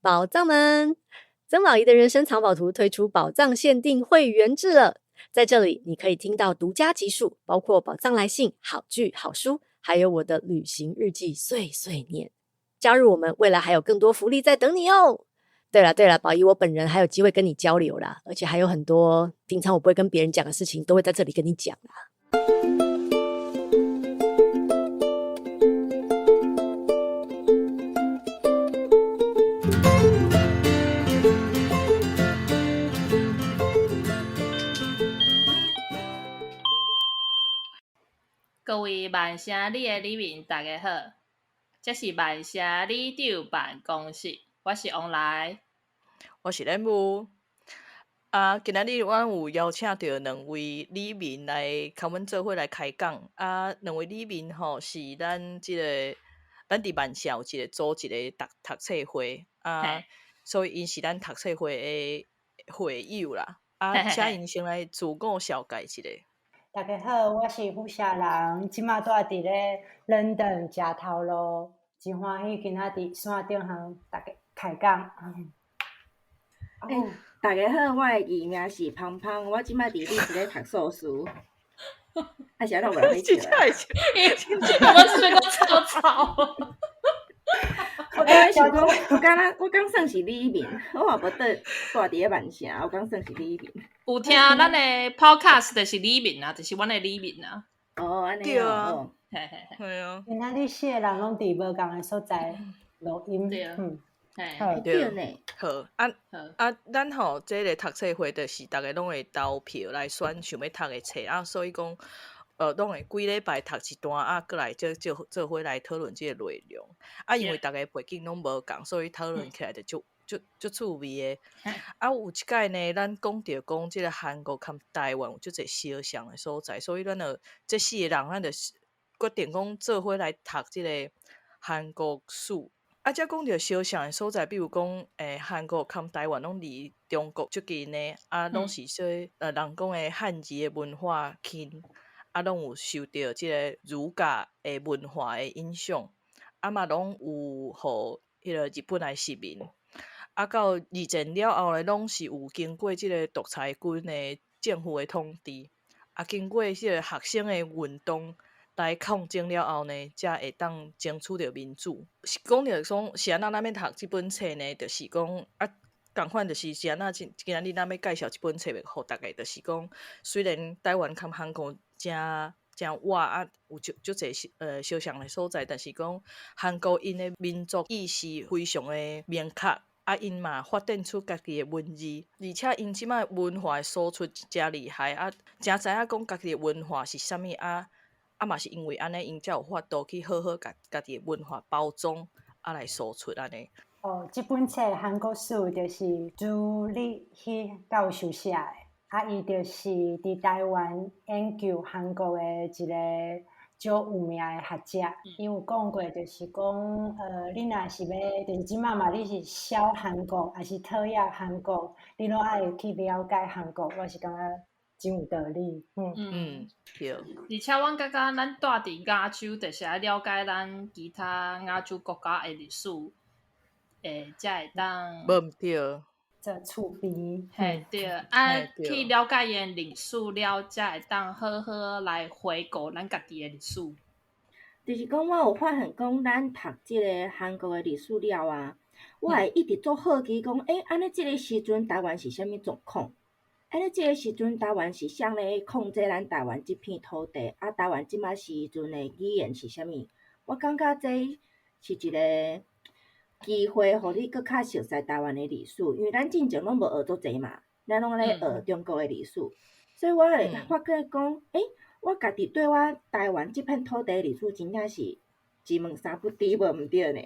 寶藏們，曾寶儀的人生藏寶圖推出寶藏限定會員制了。在這裡，你可以聽到獨家集數，包括寶藏來信、好劇、好書，還有我的旅行日記碎碎念。加入我們，未來還有更多福利在等你哦。對了對了，寶儀我本人還有機會跟你交流啦，而且還有很多平常我不會跟別人講的事情，都會在這裡跟你講啦。各位曼城里的里民，大家好，這是曼城里長辦公室，我是王來，我是蓮霧。啊，今仔日阮有邀請著兩位里民來共阮做伙來開講。啊，兩位里民吼是咱這个，咱佇曼城有一个組一个讀讀冊會啊，所以𪜶是咱讀冊會的會友啦。啊，請𪜶先來自我紹介一下。大家好，我是富社人，這馬住佇咧倫敦食頭路，真歡喜今仔佇線頂和大家開講。欸，大家好，我的藝名是芳芳，我這馬佇咧是咧讀碩士。啊是按怎有人咧笑？我這邊閣吵吵。我剛剛想講，我敢若我敢算是里民，我嘛無佇住佇咧曼城，我敢算是里民。有聽咱的 podcast 就是里民啊，就是阮的里民啊。哦，按呢對啊，嘿嘿嘿，係啊。今仔日四个人攏佇無仝的所在錄音。對啊。嗯。嘿，對呢。好，啊啊，咱吼這个讀冊會就是逐家攏會投票來選想欲讀的冊啊，所以講，攏會幾禮拜讀一段啊，閣來這做做伙來討論這个內容。啊，因為逐家背景攏無仝，所以討論起來就足足足趣味的。啊，有一擺呢，咱講著講這个韓國佮台灣有足濟相像的所在，所以咱就這四个人，咱就決定講做伙來讀這个韓國史。啊，這講著相像的所在，比如講，韓國佮台灣攏離中國足近的，啊，攏是說，人講的漢字的文化圈，啊，攏有受著這个儒家的文化的影響，啊嘛攏有予彼个日本來殖民，啊，到二戰了後咧，攏是有經過這个獨裁軍的政府的統治，啊，經過這个學生的運動來抗爭了後呢，才會當爭取著民主。是講著講是按怎咱欲讀這本冊呢？就是講啊，仝款就是是按怎今今仔日咱欲介紹這本冊予大家，就是講雖然台灣佮韓國誠誠倚啊，有足足濟相像的所在，但是講韓國𪜶的民族意識非常的明確，啊，𪜶嘛發展出家己的文字，而且𪜶這擺文化的輸出誠厲害啊，誠知影講家己的文化是啥物啊。啊嘛是因為按呢，𪜶才有法度去好好共家己的文化包裝，啊來輸出按呢。哦，這本冊《韓國史》就是朱立熙教授寫的，啊，伊就是佇台灣研究韓國的一個足有名的學者。伊有講過，就是講，你若是欲，就是這馬嘛，你是痟韓國，抑是討厭韓國，你攏愛去了解韓國。我是感覺真有道理。嗯嗯，對。而且阮感覺咱住佇亞洲，就是愛了解咱其他亞洲國家的歷史，才會當。無毋對。做厝邊。嘿，對，啊，去了解𪜶歷史了，才會當好好來回顧咱家己的歷史。就是講，我有發現講，咱讀這个韓國的歷史了啊，我會一直足好奇講，欸，按呢這个時陣台灣是啥物狀況？按呢這个時陣台灣是啥咧控制咱台灣這片土地？啊，台灣這擺時陣的語言是啥物？我感覺這是一个機會，予你閣較熟悉台灣的歷史，因為咱進前攏無學足濟嘛，咱攏咧學中國的歷史，所以我會發覺講，欸，我家己對我台灣這片土地的歷史真正是一問三不知，無毋對呢。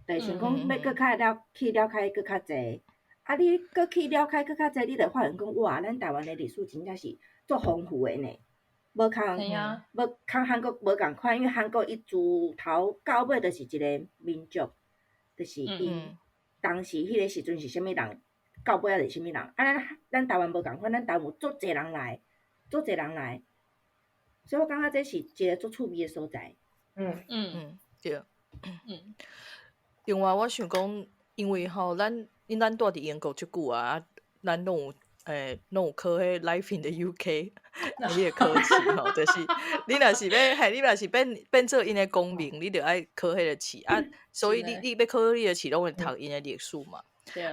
就是想講欲閣較了去了解閣較濟，啊，你閣去了解閣較濟，你就發現講，哇，咱台灣的歷史真正是足豐富的呢。無仝無仝韓國無仝款，因為韓國伊自頭到尾就是一个民族，就是𪜶當時彼个時陣是啥物人，到尾仔是啥物人。啊，咱台灣無仝款，咱台灣有足濟人來，足濟人來，所以我感覺這是一个足趣味的所在。嗯嗯，對。另外，我想講，因為吼，咱因咱住佇英國足久啊，咱攏有攏有考彼 Life in the UK 彼個考試吼，就是你若是欲嘿，你若是變做𪜶的公民，你著愛考彼個試啊。所以你欲考彼個試，攏會讀𪜶的歷史嘛。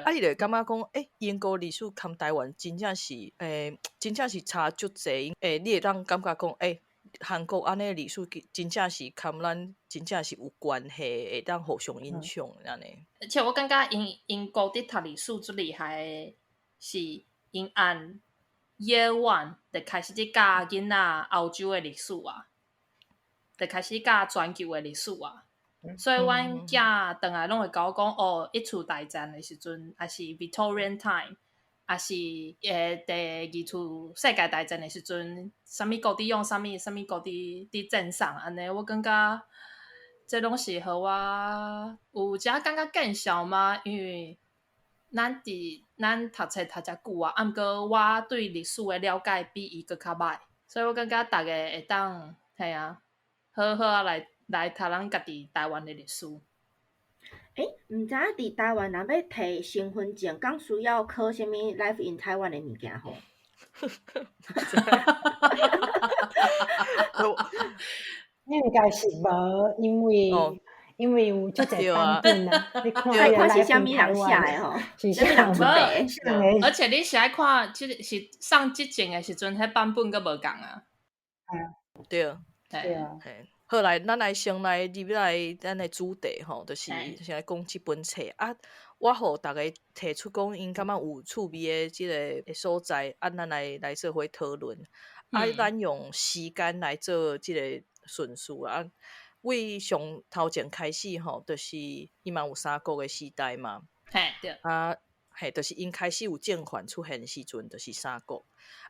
啊，你就會感覺講，英國歷史佮台灣真正是真正是差足濟。你會當感覺講，韓國按呢歷史真正是佮咱真正是有關係，會當互相影響按呢。而且我感覺英國佇讀歷史最厲害的是，𪜶按 Year One 就開始佇教囡仔歐洲的歷史啊，就開始教全球的歷史啊。所以阮囝轉來攏會共我講，哦，一次大戰的時陣，抑是 Victorian time，抑是第二次世界大戰的時陣，啥物國佇用啥物，啥物國佇戰勝按呢，我感覺這攏是予我有一仔感覺見笑嗎？因為咱佇咱讀冊讀遮久啊，啊毋過我對歷史的了解比伊閣較歹，所以我感覺逐个會當嘿啊，好好仔來讀咱家己台灣的歷史。毋知影佇台灣若欲提身份證，敢需要考啥物 Life in Taiwan 的物件吼？應該是無，因為有足濟版本啊。你看看是啥物人寫的吼？是啥物人出的？而且你是愛看，這個是上這前的時陣，彼版本閣無仝啊。對。對啊。好來，咱來先來入來咱的主題吼，就是先來講這本冊啊。我予逐家提出講，𪜶感覺有趣味的這個所在，啊，咱來做伙討論。啊，咱用時間來做這個順序啊。為上頭前開始吼，就是伊嘛有三國的時代嘛。嘿，對。啊，嘿，就是𪜶開始有政權出現的時陣，就是三國。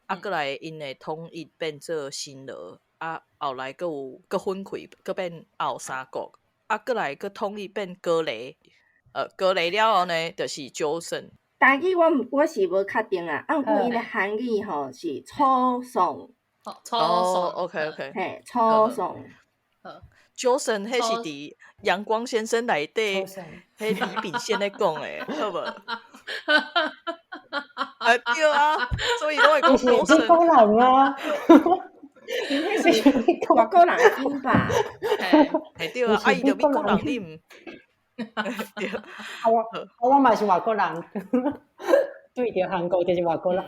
啊，閣來𪜶的統一變做新羅。啊，後來閣有閣分開，閣變後三國。啊，閣來閣統一變高麗。高麗了後呢，就是九省。台語我是無確定啊，啊，毋過𪜶的韓語吼是楚宋。楚宋，OK OK。嘿，楚宋。九省，彼是佇陽光先生內底，彼李秉憲咧講的，好無？啊對啊，所以攏會講九省。美國人啊。𪜶彼是外國人的音吧？嘿對啊，啊伊就美國人，你毋？對。啊我嘛是外國人，對著韓國就是外國人。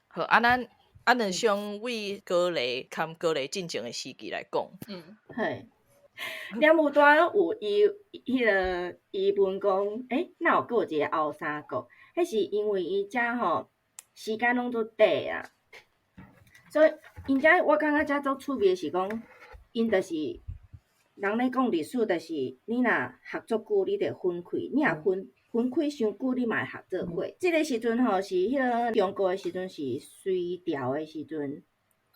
好，啊咱啊，咱先為高麗含高麗進前的時期來講。嗯，嘿。兩無拄仔有伊彼個伊問講，哪有閣有一個後三國？彼是因為伊遮吼時間攏做短啊，所以𪜶遮我感覺遮足趣味的是講，𪜶就是人咧講歷史，就是你若學足久，你就分開；你若分開傷久，你嘛會學做伙。這個時陣吼是彼個中國的時陣是隋朝的時陣，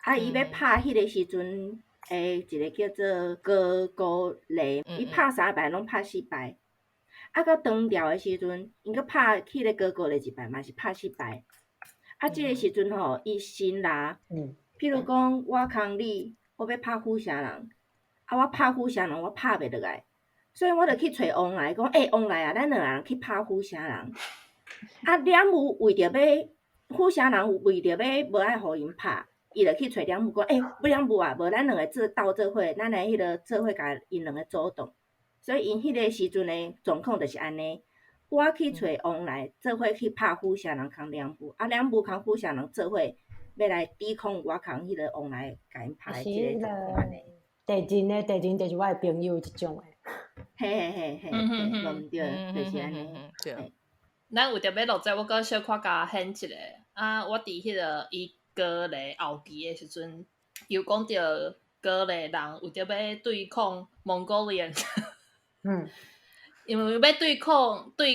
啊，伊欲拍彼個時陣。一個叫做高句麗，伊拍三擺攏拍四擺，啊，到唐朝的時陣，𪜶閣拍彼個高句麗一擺，嘛是拍四擺。啊，這個時陣吼，伊新羅，譬如講我空你，我欲拍虎城人，啊，我拍虎城人，我拍袂落來，所以我就去揣王來講，王來啊，咱兩個人去拍虎城人。啊，兩母為著欲虎城人為著欲無愛予𪜶拍。伊就去揣兩母講，欲兩母啊，無咱兩個做鬥做伙，咱來彼個做伙共𪜶兩個阻擋。所以𪜶彼個時陣的狀況就是按呢，我去揣王來做伙去拍虎城人空兩母，啊兩母空虎城人做伙欲來抵抗我空彼個王來共𪜶拍的這個狀況按呢。地震的地震就是我的朋友這種的。嘿嘿嘿嘿，無毋對，就是按呢。對。咱為著欲錄這，我閣小可共掀一下。啊，我佇彼個伊。高麗後期的時陣，又講著高麗人為著欲對抗蒙古人，因為欲對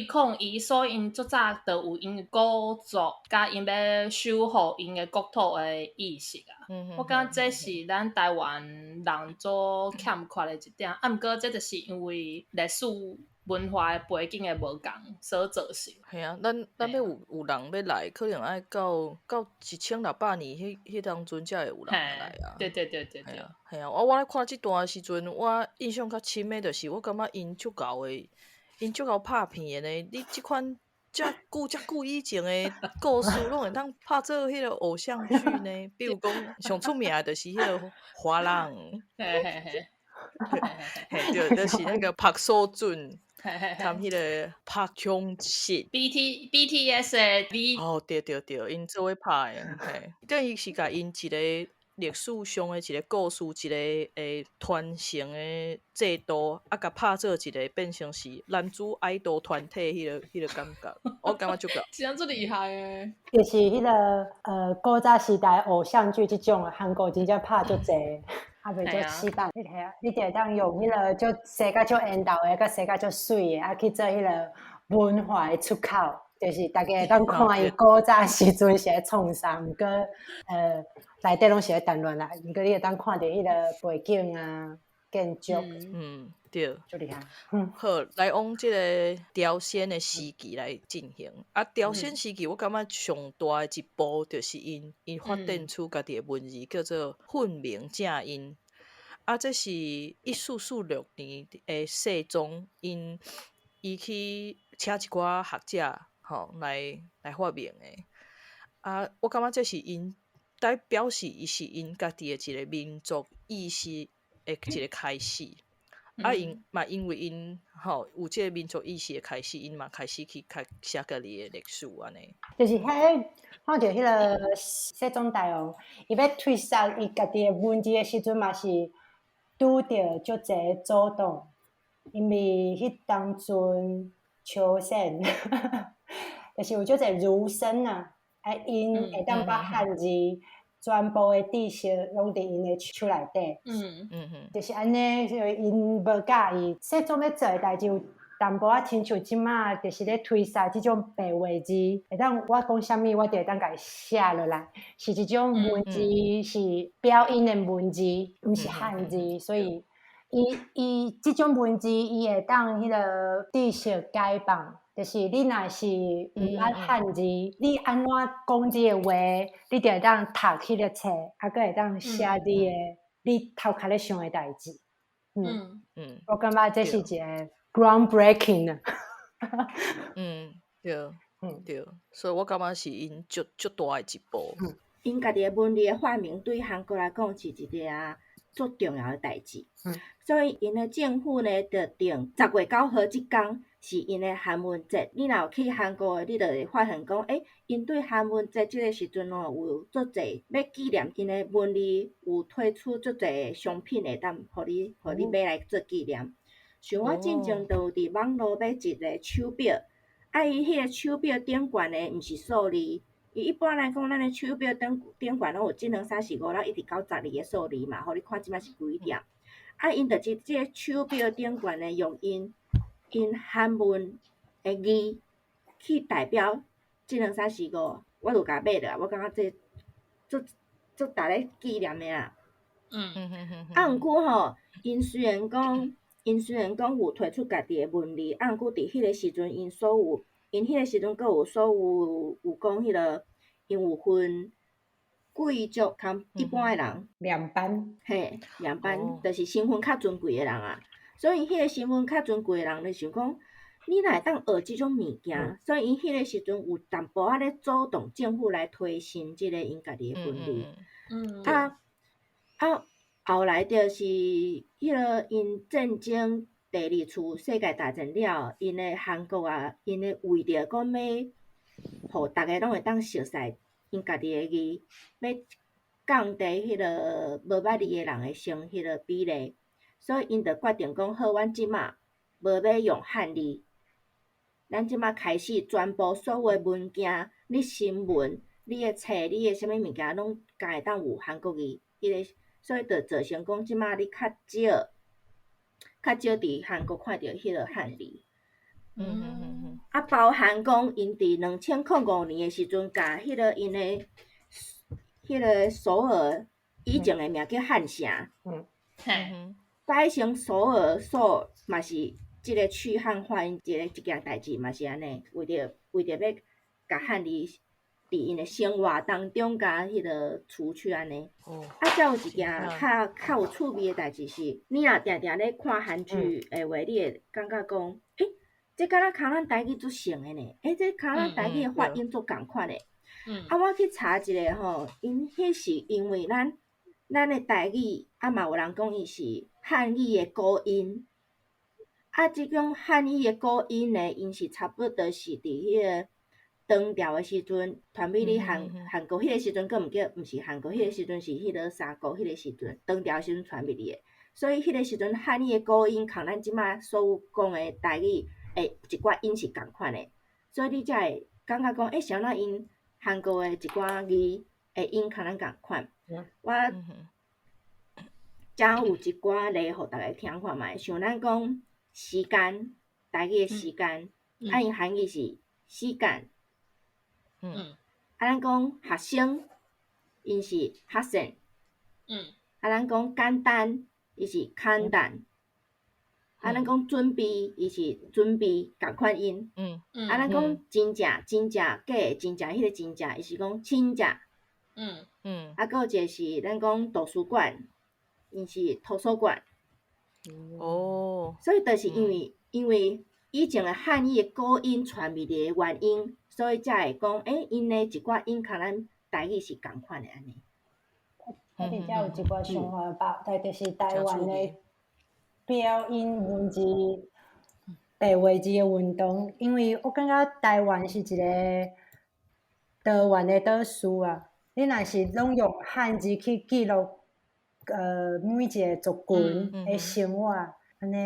抗伊，所以𪜶足早就有𪜶古族，佮𪜶欲守護𪜶的國土的意識啊。我感覺這是咱台灣人足欠缺的一點。啊，毋過這就是因為歷史文化的背景的無仝所造成。嘿啊，咱欲有人欲來，可能愛到1600年彼當陣才會有人來啊。對對對對對。嘿啊，我咧看這段時陣，我印象較深的就是，我感覺𪜶足𠢕的， 𪜶足𠢕拍片的呢，你這款遮久遮久以前的故事，攏會當拍做彼個偶像劇呢。比如講，上出名的就是彼個花郎，嘿嘿嘿，嘿對，就是那個朴素俊，含彼個朴強實 BTS 的 V，哦，對對對，𪜶做伙拍的，嘿，等於是共𪜶一個歷史上的一個故事，一個傳承的制度，啊，共拍做一個變成是男子愛豆團體彼個感覺，我感覺足夠。真足厲害的。就是彼個古早時代偶像劇這種，韓國真正拍足濟，啊袂足死板。你睇啊，你就會當用彼個足生甲足緣投的，佮生甲足媠的，啊去做彼個文化的出口。就是大家會當看伊古早時陣是咧創啥，毋過內底攏是咧談戀愛，毋過你會當看著彼個背景啊、建築，嗯，對，足厲害。好，來往這个朝鮮的時期來進行。啊，朝鮮時期我感覺上大的一步就是𪜶發展出家己的文字，叫做訓明正音。啊，這是1446年的世宗，伊去請一寡學者，吼，來發明的。啊，我感覺這是𪜶代表示伊是𪜶家己的一個民族意識的一個開始。啊，𪜶嘛因為𪜶吼有這個民族意識的開始，𪜶嘛開始去較寫家己的歷史按呢。就是彼看著彼個世宗大王，伊欲推捒伊家己的文字的時陣，嘛是拄著足濟阻擋，因為彼當陣朝鮮就是有足濟儒生啊，啊，𪜶會當把漢字全部的知識攏佇𪜶的手內底。就是按呢，所以𪜶無佮意。世宗欲做的代誌有淡薄仔親像這馬，就是咧推捒這種白話字，會當我講啥物，我就會當共伊寫落來，是一種文字，是表音的文字，毋是漢字，所以伊這種文字，伊會當彼個知識解放。就是你若是毋捌漢字，你按怎講這个話，你就會當讀彼个冊，啊，閣會當寫你的，你頭殼咧想的代誌。我感覺這是一个 groundbreaking 啊。嗯，對，對，所以我感覺是𪜶足足大的一步。𪜶家己的文字的發明對韓國來講是一個啊足重要的代誌。所以𪜶的政府呢，就定10月9號這工是𪜶的韓文節。你若有去韓國的，你就會發現講，欸，𪜶對韓文節這个時陣吼，有足濟欲紀念𪜶的文字，有推出足濟商品會當予你買來做紀念。像我進前就有佇網路買一个手錶，啊，伊彼個手錶頂懸的毋是數字，伊一般來講，咱的手錶頂懸攏有一兩三四五六一直到十二个數字嘛，予你看這擺是幾點。啊，𪜶就是這个手錶頂懸的用𪜶韓文的字去代表一兩三四五，我就共買落，我感覺這足足值咧紀念的啦。啊，毋過吼，𪜶雖然講有推出家己的文字，啊，毋過佇彼个時陣，𪜶彼个時陣閣有所有有講彼个，𪜶有分貴族佮一般的人。兩班。嘿，兩班，就是身份較尊貴的人啊。所以彼个身份較尊貴的人就想講，你哪會當學這種物件？所以𪜶彼个時陣有淡薄仔咧阻擋政府來推行這个𪜶家己的文字。啊，後來就是彼个𪜶戰爭第二次世界大戰了，𪜶的韓國啊，𪜶的為著講欲予逐家攏會當熟似𪜶家己的字，欲降低彼个無捌字的人的生彼个比例，所以𪜶就決定講好，阮這馬無欲用漢字，咱這馬開始全部所有的文件、你新聞、你的冊、你的啥物物件，攏敢會當有韓國字，彼个，所以就造成講這馬你較少佇韓國看著彼个漢字。啊，包含講𪜶佇2005年的時陣，共彼个𪜶的彼个首爾以前的名叫漢城，改成首爾首嘛是這个去漢化𪜶一個一件代誌嘛是按呢，為著欲共漢字佇𪜶的生活當中共彼个除去按呢。啊，才有一件較有趣味的代誌是，你若定定咧看韓劇的話，你會感覺講，欸，這敢若共咱台語足像的呢？欸，這共咱台語的發音足仝款的。啊，我去查一下吼，𪜶彼是因為咱的台語啊嘛有人講伊是漢語的古音。啊，這種漢語的古音呢，𪜶是差不多是佇彼个唐朝的時陣傳入去韓國，彼个時陣閣毋叫，毋是韓國，彼个時陣是彼个三國彼个時陣，唐朝的時陣傳入去的。所以彼个時陣漢語的古音，仝咱這馬所有講的台語的一寡音是仝款的，所以你才會感覺講，欸，是按怎𪜶韓國的一寡字的音仝咱仝款。我遮有一寡例予逐家聽看覓，像咱講時間，台語的時間，啊，𪜶韓語是시간。啊，咱講學生，𪜶是학생。啊，咱講簡單，伊是간단。啊，咱講準備，伊是준비，仝款音。啊，咱講真正，真正假的，真正彼个真正，伊是講진짜。啊，閣有一個是咱講圖書館，𪜶是도서관。所以就是因為以前的漢語的古音傳入來的原因，所以才會講，欸，𪜶的一寡音仝咱台語是仝款的按呢。我佇遮有一寡想法吧，但就是台灣的表音文字、白話字的運動，因為我感覺台灣是一個多元的島嶼啊。你若是攏用漢字去記錄，每一個族群的生活，按呢，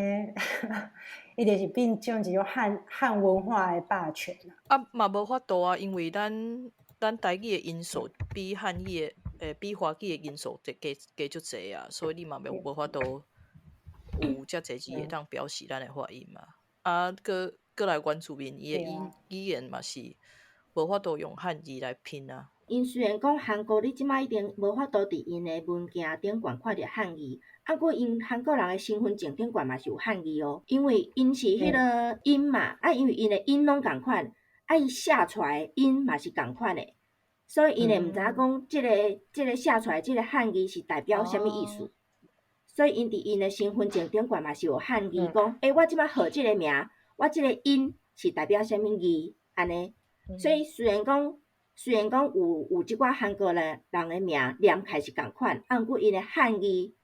伊就是變成一種漢文化的霸權啊。啊，嘛無法度啊，因為咱台語的音素比漢語的，比華語的音素加加足濟啊，所以你嘛無法度有遮濟字會當表示咱的發音嘛。啊，閣來原住民伊的語言嘛是無法度用漢字來拼啊。𪜶雖然講韓國，你這馬一定無法度佇𪜶的文件頂懸看著漢字，啊，毋過𪜶韓國人的身份證頂懸嘛是有漢字哦，因為𪜶是彼个音嘛，啊，因為𪜶的音攏仝款，啊，伊寫出來的音嘛是仝款的，所以𪜶會毋知影講這個寫出來這个漢字是代表啥物意思，所以𪜶佇𪜶的身份證頂懸嘛是有漢字，講，欸，我這馬號這个名，我這个音是代表啥物字，按呢，所以雖然講有這寡韓國人的名念起來是仝款，啊，毋過𪜶的漢字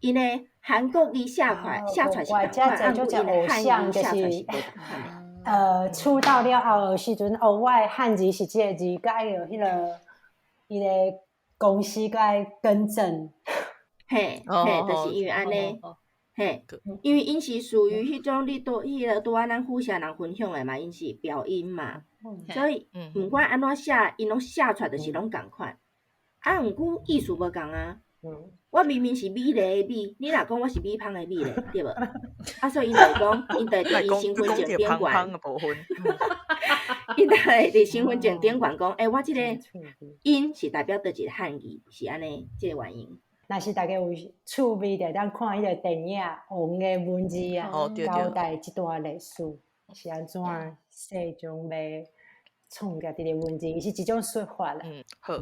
，𪜶的韓國字寫出來是仝款，啊，毋過𪜶的漢字寫出來是無仝款的。出道了後的時陣，哦，我的漢字是這個字，閣愛用彼个伊個公司閣愛更正。嘿，嘿，就是因為按呢，嘿，因為𪜶是屬於彼種你拄彼个拄仔咱府城人分享的嘛，𪜶是表音嘛，所以毋管按怎寫，𪜶攏寫出來就是攏仝款。啊，毋過意思無仝啊。我明明是美麗的美，你若講我是米芳的米咧，對無？啊，所以𪜶就會講，𪜶就會佇𪜶身份證頂懸，𪜶就會佇身份證頂懸講，欸，我這个音是代表佗一个漢字，是按呢，這个原因。若是逐家有趣味，就會當看彼个電影《王的文字》啊，交代這段歷史是按怎世宗欲創造這个文字，伊是一種說法啦。嗯，好，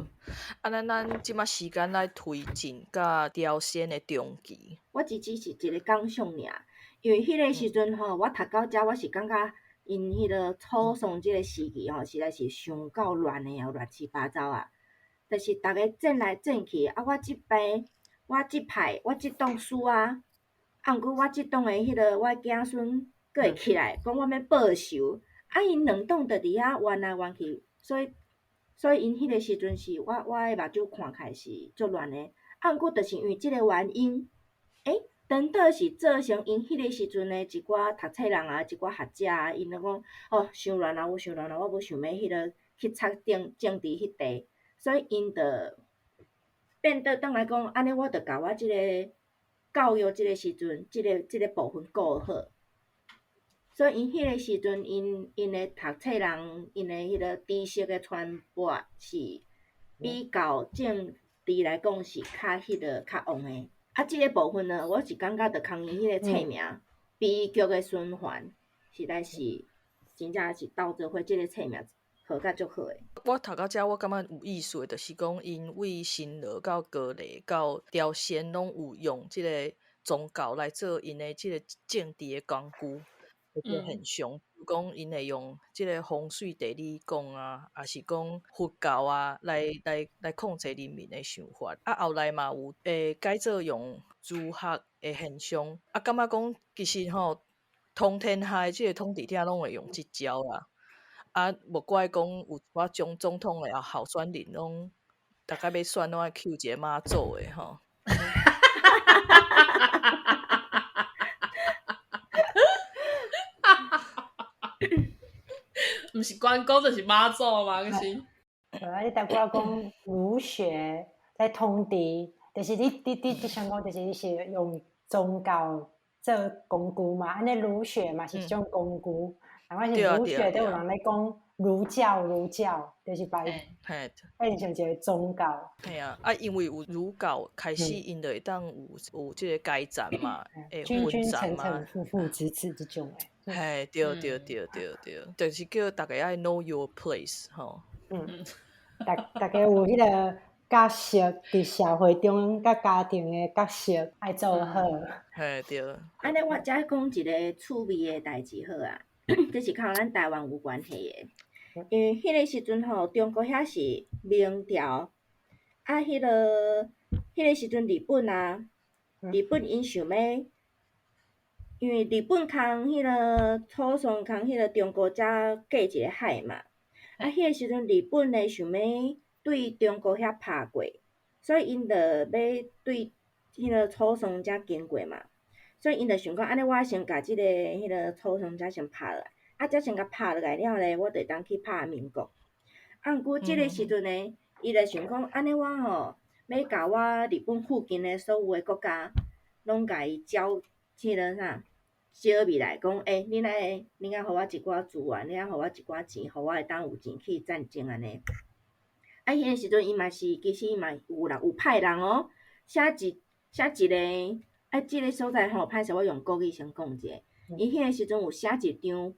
啊，咱這馬時間來推進佮朝鮮的中期。我只是一个感想爾，因為彼个時陣吼，我讀到遮，我是感覺𪜶彼个楚宋這个時期吼，實在是傷夠亂的啊，亂七八糟啊。就是逐家戰來戰去，啊，我這擺，我這派，我這黨輸啊，啊，毋過我這黨的彼个我子孫閣會起來，講我欲報仇，啊，𪜶兩黨就佇遐冤來冤去，所以𪜶彼个時陣是我的目睭看起來是足亂的，啊，毋過就是因為這个原因，欸，顛倒是造成𪜶彼个時陣的一寡讀冊人啊，一寡學者啊，𪜶就講，哦，傷亂啊，有傷亂啊，我無想欲彼个去插政治彼塊，所以𪜶就變倒轉來講，按呢我就共我這个教育這个時陣，這個部分顧好。所以𪜶彼个時陣，𪜶的讀冊人，𪜶的彼个知識的傳播是比較政治來講是較彼个較旺的。啊，這个部分呢，我是感覺就共𪜶彼個冊名《悲劇的循環》，實在是真正是鬥做伙，這个冊名號甲足好的。我讀到遮，我感覺有意思的，就是講𪜶為新羅到高麗到朝鮮，攏有用這个宗教來做𪜶的這个政治的工具，這個現象。如講𪜶會用這个風水地理講啊，抑是講佛教啊，來控制人民的想法。啊，後來嘛有會改做用儒學的現象。啊，感覺講其實吼，通天下的這个統治者攏會用這招啦。啊，無怪講有一寡總總統的候選人攏，逐擺欲選攏愛抾一个媽祖的吼。毋是關公就是媽祖嘛，其實。啊，你頭拄仔講儒學在統治，就是你想講，就是你是用宗教做工具嘛？按呢儒學嘛是一種工具，啊，我是儒學都有人咧講儒教，儒教就是把伊變成一個宗教。嘿啊，啊，因為有儒教開始，𪜶就會當有這個階層嘛，會君君臣臣父父子子這種的。嘿，對對對對對，就是叫逐家愛 know your place 吼。嗯，逐逐家有彼个角色，佇社會中佮家庭的角色愛做好。嘿，對。按呢，我才講一个趣味的代誌好啊，這是佮咱台灣有關係的。因為彼个時陣吼，中國遐是明朝，啊，彼个時陣日本啊，日本𪜶想欲。因為日本共彼个楚宋共彼个中國才隔一个海嘛，啊，彼个時陣日本咧想欲對中國遐拍過，所以𪜶就欲對彼个楚宋遮經過嘛，所以𪜶就想講，按呢我先共這个彼个楚宋遮先拍落來，啊，遮先共拍落來了咧，我就會當去拍民國。啊，毋過這个時陣呢，伊就想講，按呢我吼欲共我日本附近的所有的國家，攏共伊招彼个啥？招入來講，欸，恁愛予我一寡資源，恁愛予我一寡錢，予我會當有錢去戰爭按呢。啊，彼個時陣伊嘛是，其實伊嘛有人有派人哦，寫一寫一個，啊，這个所在吼，歹勢我用國語先講一下。伊彼個時陣有寫一張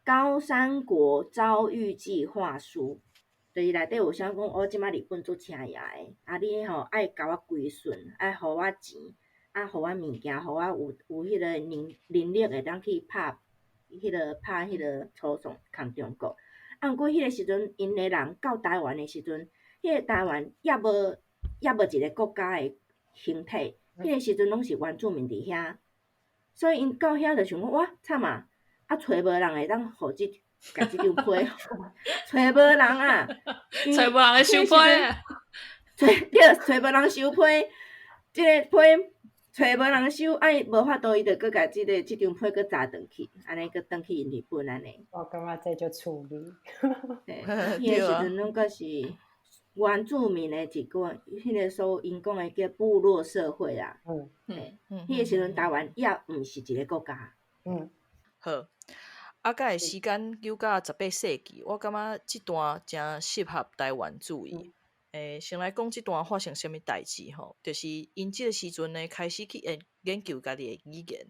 高山國遭遇計劃書，就是內底有寫講，哦，這擺日本足邪的，啊，你吼愛共我歸順，愛予我錢。啊，予我物件，予我有彼个能能力會當去拍彼个拍彼个楚宋抗中國。啊，毋過彼个時陣，𪜶的人到台灣的時陣，彼个台灣猶無猶無一个國家的形體，彼个時陣攏是原住民佇遐，所以𪜶到遐就想講，哇，慘啊！啊，揣無人會當予這共這張批，揣無人啊，揣無人會收批啊，對，揣無人收批，這个批。揣無人收，啊伊無法度，伊就閣共這个這張批閣砸轉去，按呢閣轉去𪜶日本按呢。我感覺這足趣味。彼个時陣攏閣是原住民的一個，彼个所𪜶講的叫部落社會啊。嗯。彼个時陣台灣猶毋是一个國家。嗯。好。啊，佮會時間久到18世紀，我感覺這段誠適合台灣注意。欸，先來講這段發生啥物代誌吼，就是𪜶這个時陣呢，開始去研究家己的語言，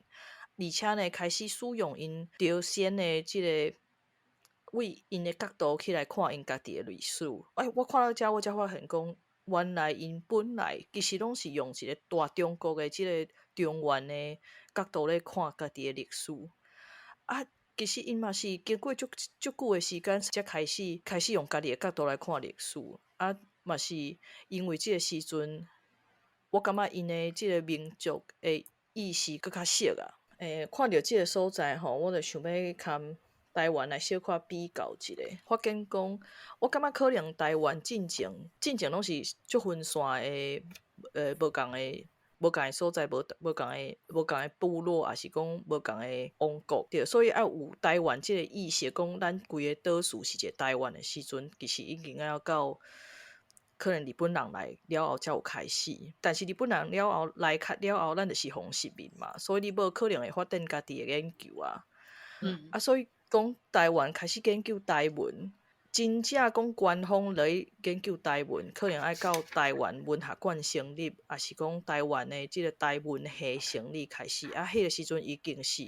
而且呢，開始使用𪜶朝鮮的這个為𪜶的角度去來看𪜶家己的歷史。欸，我看到這，我才發現講，原來𪜶本來其實攏是用一个大中國的這个中原的角度咧看家己的歷史。啊，其實𪜶嘛是經過足足久的時間，才開始用家己的角度來看歷史。啊，嘛是因為這个時陣，我感覺𪜶的這个民族的意識閣較熟啊。欸，看著這个所在吼，我就想欲共台灣來小可比較一下，發現講，我感覺可能台灣進前攏是足分散的，無仝的所在，無仝的部落，抑是講無仝的王國，對，所以愛有台灣這个意識，講咱規个島嶼是一个台灣的時陣，其實已經愛到可能日本人來了後才有開始，但是日本人了後來較了後，咱就是予殖民嘛，所以你無可能會發展家己的研究啊。啊，所以講台灣開始研究台文，真正講官方來研究台文，可能愛到台灣文學館成立，抑是講台灣的這個台文系成立開始，啊，彼個時陣已經是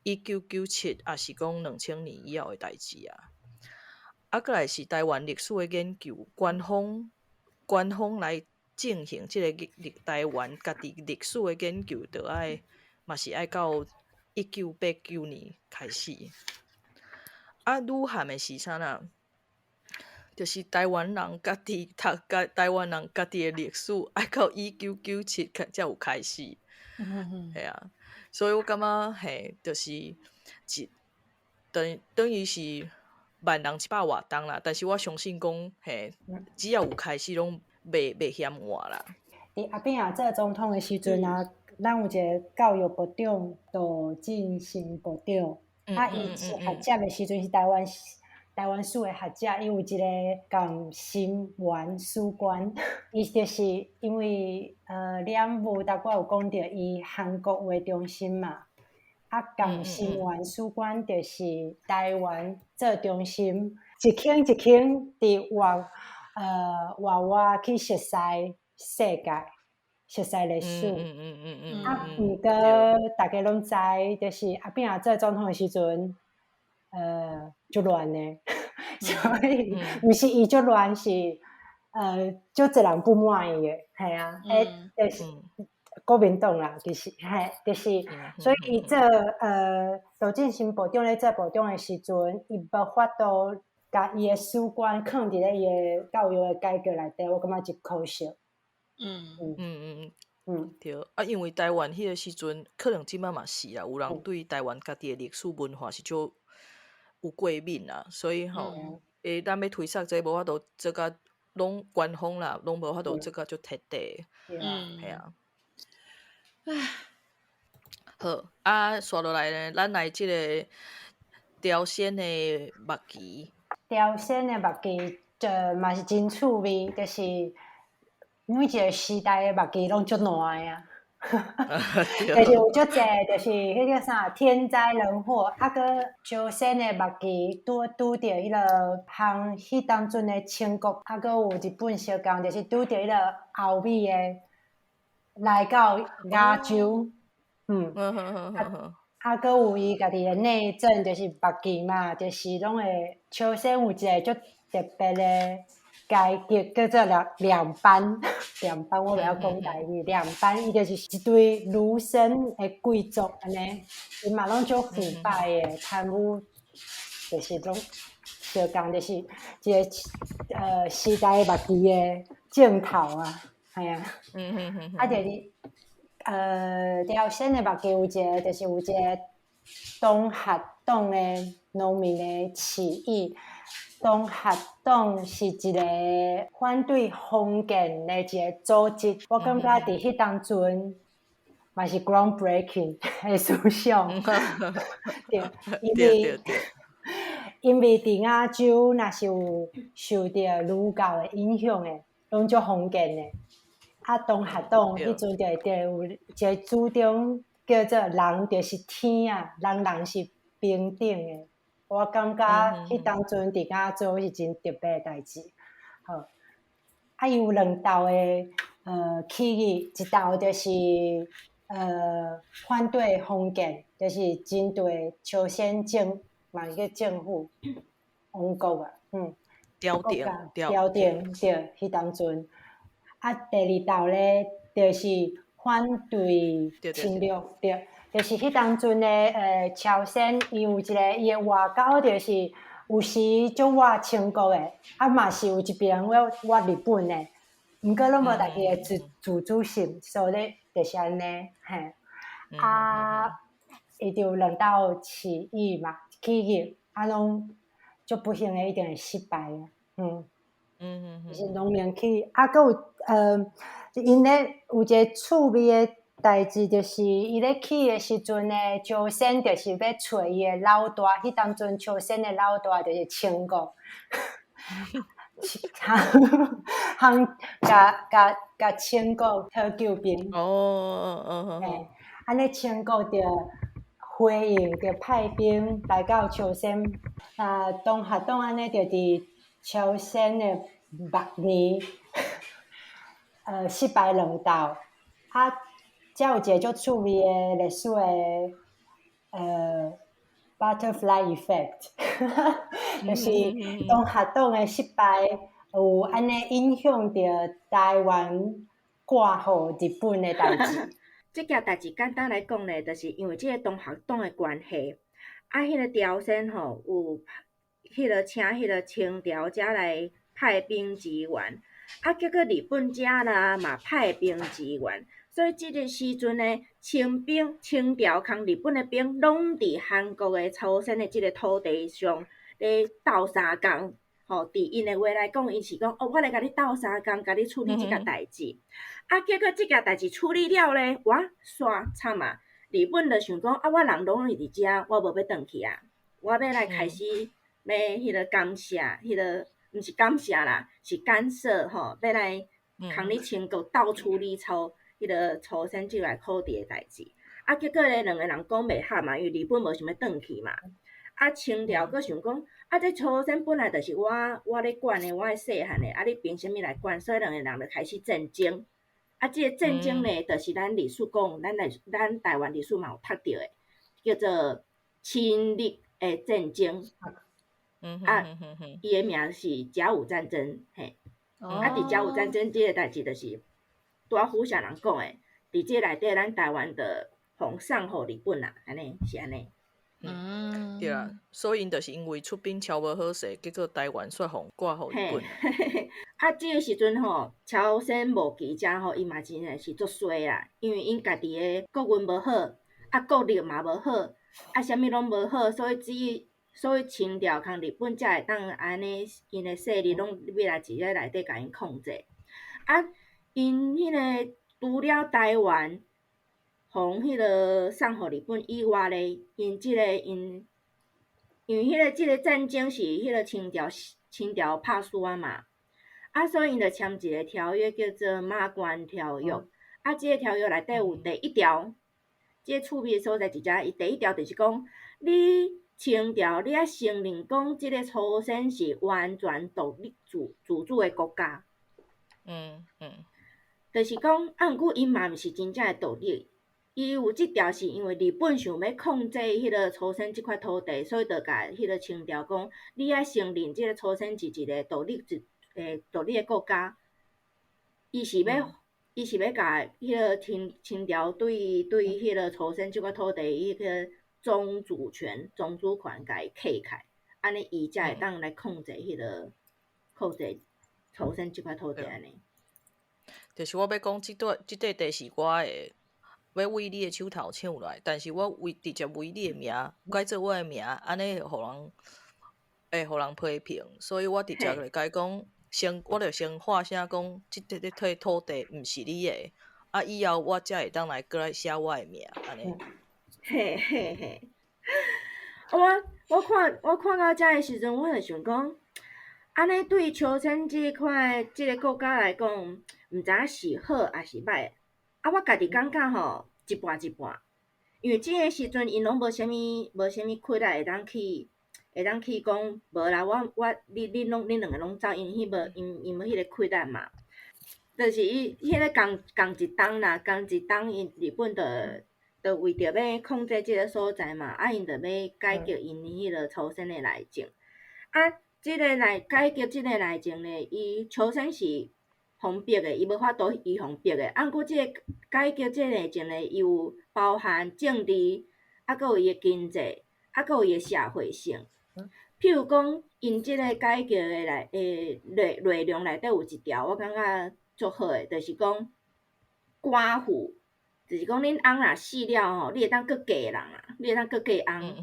1997，抑是講2000年以後的代誌啊。啊，閣來是台灣歷史的研究，官方來進行這个歷台灣家己歷史的研究，就愛嘛是愛到一1989年開始。啊，女漢的是啥啦？就是台灣人家己讀家台灣人家己的歷史，愛到1997才有開始。嘿啊，所以我感覺嘿，就是一等於是萬人一百外冬啦。但是我相信講，嘿，只要有開始，攏袂嫌晚啦。佇阿扁仔做總統的時陣啊，咱有一个教育部長杜振生部長，啊，伊是學者的時陣是台灣史的學者，伊有一个佇新元史觀，伊就是因為兩部頭拄有講著以韓國為中心嘛，啊，佇新元史觀就是台灣做中心，一圈一圈佇外去熟悉世界，熟悉歷史。啊，毋過大家攏知，就是阿扁仔做總統的時陣，足亂的，所以毋是伊足亂，是足濟人不滿意的，嘿啊，彼就是國民黨啦，其實嘿，就是所以伊做杜振生部長咧做部長的時陣，伊無法度共伊的史觀囥佇咧伊的教育的改革內底，我感覺真可惜。對，啊，因為台灣彼个時陣，可能這擺嘛是啦，有人對台灣家己的歷史文化是足有過敏啊，所以吼，咱欲推捒這無法度做甲攏官方啦，攏無法度做甲足徹底。嘿啊。唉，好，啊，紲落來呢，咱來這个朝鮮的末期。朝鮮的末期就嘛是真趣味，就是每一个時代的末期攏足爛的啊，就是有足濟，就是彼個啥天災人禍，啊，閣朝鮮的末期拄著彼个和彼當陣的清國，啊，閣有日本相共，就是拄著彼个歐美的來到亞洲，啊，閣有伊家己的內政，就是末期嘛，就是攏會朝鮮有一个足特別的階級，叫做兩班，兩班我袂曉講台語，兩班伊就是一堆儒生的貴族按呢，𪜶嘛攏足腐敗的，貪污，就是攏相仝，就是一个時代末期的症頭啊，嘿啊，啊，就是朝鮮的末期有一个，就是有一个東學黨的農民的起義。東學黨是一个反對封建的一个組織，我感覺佇彼當陣嘛是 groundbreaking 的思想，對，因為佇亞洲若是有受著儒教的影響的，攏足封建的。啊，東學黨彼陣就會有一个主張叫做人就是天啊，人人是平等的。我感覺彼當陣佇亞洲是真特別的代誌。好，啊，伊有兩道的起義，一道就是反對封建，就是針對朝鮮政嘛個政府王國啊，朝廷，朝廷對，彼當陣。啊，第二道咧，就是反對侵略，對。就是彼當陣的朝鮮，伊有一个伊的外交，就是有時足倚清國的，啊嘛是有一邊倚日本的，毋過攏無家己的自主性，所以咧就是按呢，嘿。啊，伊就有兩道起義嘛，起義啊攏足不幸的一定會失敗啊，就是農民起義，啊，閣有𪜶咧有一个趣味的代誌，就是伊咧起的時陣呢，朝鮮就是欲揣伊的老大，彼當陣朝鮮的老大就是清國，通共清國討救兵。嘿，按呢清國就回應，就派兵來到朝鮮，啊，東學黨按呢就佇朝鮮的末年，失敗兩道，啊。才有一个足趣味的歷史的butterfly effect，就是東學黨的失敗有按呢影響著台灣割予日本的代誌。這件代誌簡單來講咧，就是因為這個東學黨的關係，啊，彼個朝鮮吼有彼個請彼個清朝遮來派兵支援，啊，結果日本遮啦嘛派兵支援，所以這個時陣呢，清兵、清朝共日本的兵攏佇韓國的朝鮮的這個土地上咧鬥相共。吼，佇𪜶的話來講，𪜶是講哦，我來共你鬥相共，共你處理這件代誌。啊，結果這件代誌處理了咧，哇，煞慘啊！日本就想講啊，我人攏會佇遮，我無欲轉去啊，我欲來開始欲彼個干涉，彼個毋是干涉啦，是干涉吼，欲來共你清國鬥處理彼個朝鮮這塊土地的代誌。啊，結果咧，兩个人講袂合嘛，因為日本無想欲轉去嘛。啊，清朝閣想講，啊，這朝鮮本來就是我咧管的，我的細漢的，啊，你憑啥物來管？所以兩个人就開始戰爭。啊，這個戰爭呢，就是咱歷史講，咱台灣歷史嘛有讀著的，叫做清日的戰爭。啊，伊的名是甲午戰爭，嘿。啊，佇甲午戰爭這個代誌，就是拄仔虎少人講的，佇這內底，咱台灣就予送予日本啦，按呢是按呢。對啊，所以𪜶就是因為出兵超無好勢，結果台灣煞予割予日本。啊，這個時陣吼，朝鮮末期遮吼，伊嘛真正是足衰啦，因為𪜶家己的國運無好，啊，國力嘛無好，啊，啥物攏無好，所以清朝共日本才會當按呢，𪜶的勢力攏欲來佇這內底共𪜶控制。啊，𪜶彼個除了台灣予彼個送予日本以外咧，𪜶這個𪜶，因為彼個這個戰爭是彼個清朝拍輸啊嘛，啊，所以𪜶就簽一個條約叫做《馬關條約》。啊，這個條約內底有第一條，這個趣味的所在佇遮，伊第一條就是講，你清朝你愛承認講，這個朝鮮是完全獨立自主的國家。就是講，啊，毋過𪜶嘛毋是真正的獨立。伊有這條是因為日本想欲控制彼個朝鮮這塊土地，所以就共彼個清朝講，你愛承認這個朝鮮是一個獨立的國家。伊是欲共彼個清朝對彼個朝鮮這塊土地彼個總主權、總主權共伊揢起來，按呢伊才會當來控制朝鮮這塊土地按呢。就是我欲講，這塊地是我的。欲為你的手頭搶來，但是我為直接為你的名改做我的名，按呢會予人批評，所以我直接就共伊講，先我就先喊聲講，這塊土地毋是你的，啊，以後我才會當來閣來寫我的名，按呢。嘿嘿嘿，我看到遮的時陣，我就想講，按呢對朝鮮這塊這个國家來講，毋知影是好抑是䆀。啊，我家己感覺吼，一半一半，因為這个時陣𪜶攏無啥物氣力會當去講無啦，我你恁攏恁兩个攏走，因彼無𪜶𪜶無彼个氣力嘛。就是伊彼个仝仝一冬啦，仝一冬，𪜶日本就為著欲控制這个所在嘛，啊，𪜶就欲解決𪜶彼個朝鮮的內政。啊，這个內解決這个內政咧，伊朝鮮是予逼的，伊無法度伊予逼的。啊，毋過這个解決這个內政咧，伊有包含政治，啊，閣有伊的經濟，啊，閣有伊的社會性。譬如講，𪜶這个改革的內容內底有一條，我感覺足好的，就是講寡婦，就是講恁翁若死了吼，你會當閣嫁人啊，你會當閣嫁翁。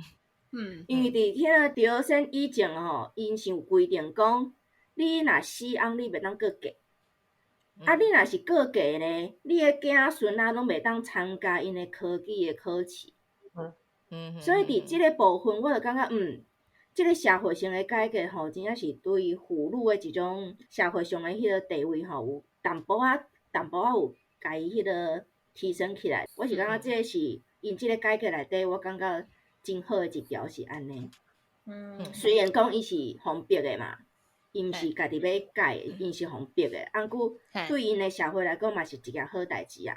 因為佇彼個朝鮮以前吼，𪜶是有規定講，你若死翁，你袂當閣嫁。啊，你若是閣嫁咧，你的囝孫仔攏袂當參加𪜶的科舉的考試。所以佇這个部分，我就感覺，這个社會性的改革吼，真正是對婦女的一種社會上的彼個地位吼，有淡薄仔、淡薄仔有共伊彼個提升起來。我是感覺這个是𪜶這个改革內底，我感覺真好的一條是按呢。雖然講伊是予逼的嘛。伊毋是家己欲改，𪜶是予逼的。啊，毋過對𪜶的社會來講，嘛是一件好代誌啊。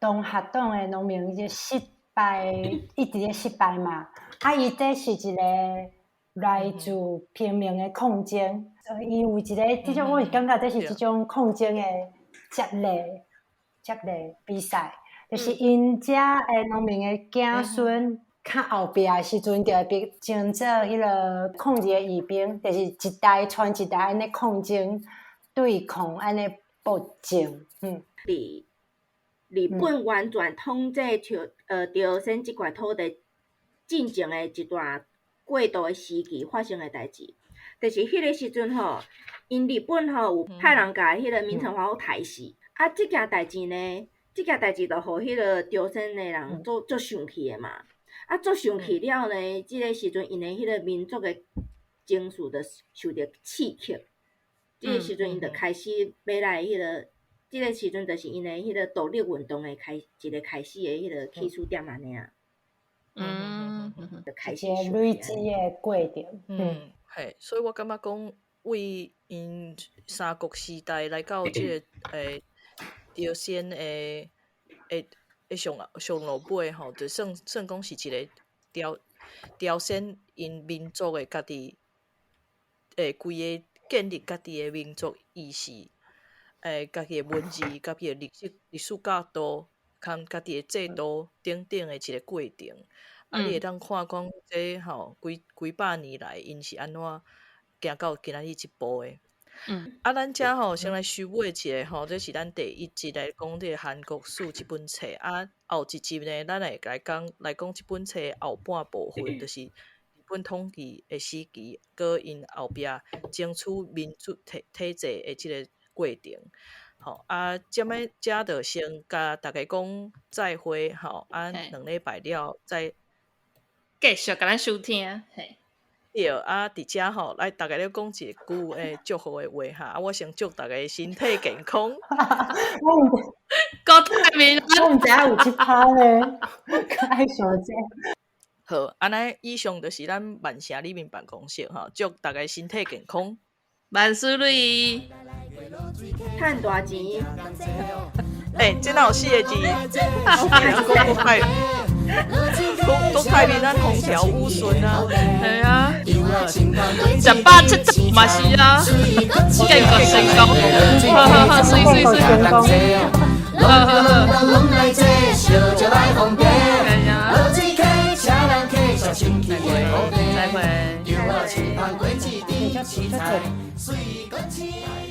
東學黨的農民就失敗，一直咧失敗嘛。啊，伊這是一個來自平民的抗爭，所以伊有一個這種，我是感覺這是這種抗爭的接力比賽。就是𪜶遮的農民的囝孫，較後壁的時陣就會被稱做彼个抗日的義兵，就是一代傳一代按呢抗爭對抗按呢搏戰。佇日本完全統治朝鮮這塊土地進前的一段過渡的時期發生的代誌，就是彼个時陣吼，𪜶日本吼有派人共彼个明成皇后刣死，啊，這件代誌呢，這件代誌就予彼个朝鮮的人足足生氣的嘛，啊，足生氣了呢，這个時陣𪜶的彼个民族的情緒就受著刺激，這个時陣𪜶就開始欲來彼个。這个時陣就是𪜶的彼个獨立運動的一个開始的彼个起始點按呢啊。就開始一個累積的過程。嘿，所以我感覺講，為𪜶三國時代來到這个朝鮮的上上落尾吼，就算算講是一个朝鮮𪜶民族的家己規個建立家己的民族意識。家己的文字、家己的歷史角度，佮家己的制度等等的一个過程。啊，你會當看講這吼幾幾百年來，𪜶是按怎行到今仔日這步的。啊，咱遮吼先來收尾一下吼，這是咱第一集來講這个韓國史這本冊。啊，後一集呢，咱會來講來講這本冊後半部分，就是日本統治的時期，閣𪜶後壁爭取民主體制的這个過程。吼啊，這物遮就先共大家講再會，吼啊，2禮拜了再繼續共咱收聽。嘿，對啊，佇遮吼來逐家咧講一句祝福的話哈，啊，我先祝大家身體健康。國泰民安。我毋知影有這趴呢，較愛想這。好，按呢以上就是咱曼城里面辦公室吼，祝大家身體健康，萬事如意，趁大錢。欸，這哪有四个字？講國泰，國國泰民安，風調雨順啊！係啊，食飽七十嘛是啊，建國成功，好好好，媠媠媠，好好好，係啊，再會，再會。